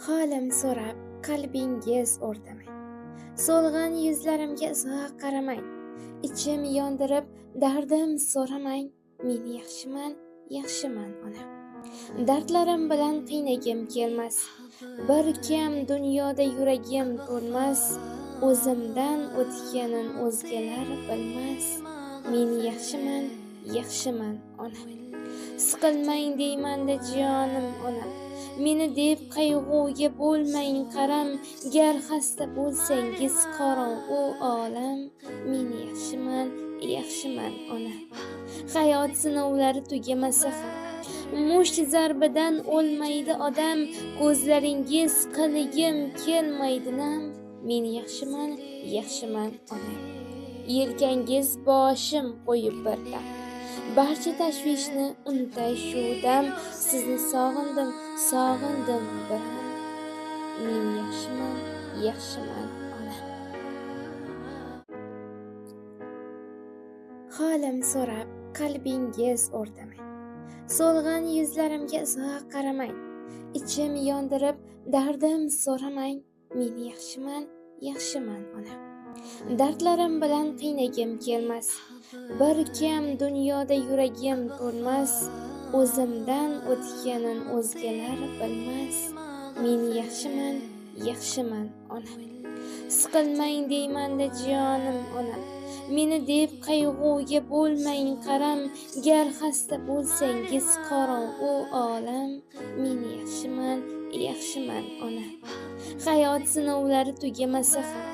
Holim so'rab qalbingiz o'rtamang. So'lg'in yuzlarimga uzoq qaramang. Ichim yondirib dardim so'ramang. Men yaxshiman, yaxshiman onam. Dardlarim bilan qiynagim kelmas. Bir kam dunyoda yuragim to'lmas. O'zimdan o'tganin o'zgalar bilmas. Men yaxshiman, yaxshiman onam. Siqilmang deyman-da jonim onam. Meni deb qayg'uga bo'lmang qaram. Gar xasta bo'lsangiz qorong'u olam. Men yaxshiman, yaxshiman onam. Hayot sinovlari tugamasa ham, musht zarbidan o'lmaydi odam. Ko'zlaringiz qiligim kelmaydi nam. Men yaxshiman, yaxshiman onam. Yelkangiz boshim qo'yib bir dam. Barcha tashvishni unutay shu dam. Sizni sog'indim, sog'indim bir am. Men yaxshiman, yaxshiman onam. Holim so'rab qalbingiz o'rtamang. So'lg'in yuzlarimga uzoq qaramang. Ichim yondirib dardim so'ramang. Men yaxshiman, yaxshiman onam. Dardlarim bilan qiynagim kelmas. Bir kam dunyoda yuragim to'lmas. O'zimdan o'tganin o'zgalar bilmas. Men yaxshiman, yaxshiman onam. Siqilmang deyman-da jonim onam. Meni deb qayg'uga bo'lmang qaram. Gar xasta bo'lsangiz qorong'u olam. Men yaxshiman, yaxshiman onam. Hayot sinovlari tugamasa ham,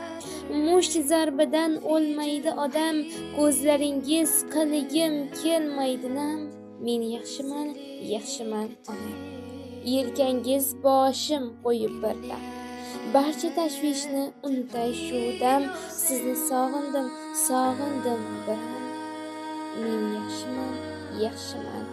musht zarbidan o'lmaydi odam. Ko'zlaringiz qiligim kelmaydi nam. Men yaxshiman, yaxshiman onam. Yelkangiz boshim qo'yib bir dam. Barcha tashvishni unutay shu dam. Sizni sog'indim, sog'indim bir am. Men yaxshiman, yaxshiman.